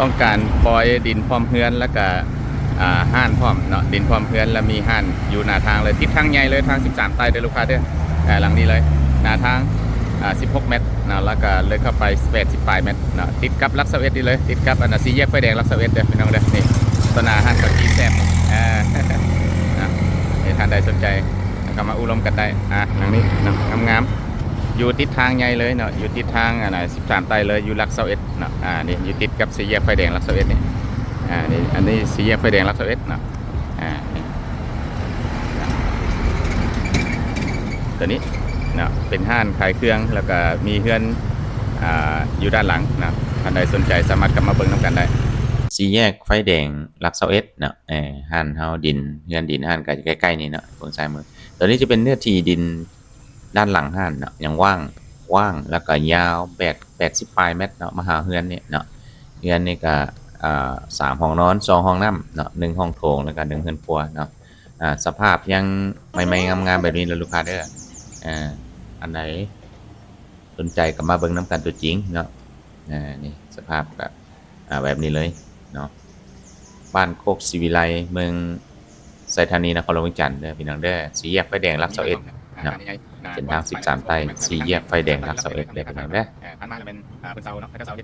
ຕ້ອງການປ່ອຍດິນພ້ອມເຮືອນ ແລ້ວກະ ອ່າ ຮ້ານພ້ອມເນາະ, ດິນພ້ອມເຮືອນ ແລ້ວມີຮ້ານຢູ່ໜ້າທາງເລີຍ, ຕິດທາງໃຫຍ່ເລີຍ, ທາງສິບສາມໃຕ້ເດີລູກຄ້າເດີ. ອ່າ ຫຼັງນີ້ເລີຍ, ໜ້າທາງ ອ່າ ສິບຫົກແມັດເນາະ, ແລ້ວກະເລີຍເຂົ້າໄປແປດສິບປາຍແມັດເນາະ, ຕິດກັບຫຼັກຊາວເອັດນີ້ເລີຍ, ຕິດກັບອັນນ່າ ສີ່ແຍກໄຟແດງຫຼັກຊາວເອັດເດີພີ່ນ້ອງເດີ. ນີ້ ຕໍ່ໜ້າຮ້ານເຂົ້າຈີ່ແຊບ ອ່າ ເນາະ. ຖ້າທ່ານໃດສົນໃຈ ກໍມາອຸລົມກັນໄດ້. ອ່າ ຫຼັງນີ້ເນາະ ງາມໆ ຢູ່ຕິດທາງໃຫຍ່ເລີຍເນາະ, ຢູ່ຕິດທາງອັນນ່າ ສິບສາມໃຕ້ເລີຍ, ຢູ່ຫຼັກຊາວເອັດເນາະ. ອ່າ ນີ້ຢູ່ຕິດກັບສີ່ແຍກໄຟແດງຫຼັກຊາວເອັດນີ້. ອ່າ ນີ້ ອັນນີ້ສີ່ແຍກໄຟແດງຫຼັກຊາວເອັດເນາະ. ອ່າ ນີ້ ຕົວນີ້ເນາະ ເປັນຮ້ານຂາຍເຄື່ອງ ແລ້ວກະມີເຮືອນ ອ່າ ຢູ່ດ້ານຫຼັງເນາະ. ທ່ານໃດສົນໃຈສາມາດກັບມາເບິ່ງນຳກັນໄດ້. ສີ່ແຍກໄຟແດງຫຼັກຊາວເອັດເນາະ, ເອີ ຮ້ານເຮົາດິນ ເຮືອນດິນຮ້ານກໍໃກ້ໆນີ້ເນາະ, ເບິ່ງຊ້າຍມື. ຕົວນີ້ຈະເປັນເນື້ອທີ່ດິນ ດ້ານຫຼັງຮ້ານເນາະ ຍັງວ່າງ ກວ້າງ ແລ້ວກໍຍາວແປດ ແປດສິບປາຍແມັດເນາະ ມາຫາເຮືອນນີ້ເນາະ. ເຮືອນນີ້ກໍ ເອີ ສາມຫ້ອງນອນ ສອງຫ້ອງນ້ຳເນາະ ໜຶ່ງຫ້ອງໂຖງ ແລ້ວກໍໜຶ່ງເຮືອນຄົວເນາະ. ອ່າ ສະພາບຍັງໃໝ່ໆງາມໆແບບນີ້ເດີລູກຄ້າເດີ. ເອີ ອັນໃດສົນໃຈກໍມາເບິ່ງນຳກັນຕົວຈິງເນາະ. ອ່າ ນີ້ສະພາບກໍ ອ່າ ແບບນີ້ເລີຍເນາະ. ບ້ານໂຄກສີວິໄລ ເມືອງໄຊທານີ ນະຄອນຫຼວງວຽງຈັນເດີພີ່ນ້ອງເດີ. ສີ່ແຍກໄຟແດງຫຼັກຊາວເອັດເນາະ, ເສັ້ນທາງສິບສາມໃຕ້ ສີ່ແຍກໄຟແດງຫຼັກຊາວເອັດເດີພີ່ນ້ອງເດີ. ຜ່ານມາແລ້ວແມ່ນ ອ່າ ເພິ່ນເຊົາເນາະ, ເຂົາເຈົ້າເຊົາເຮັດ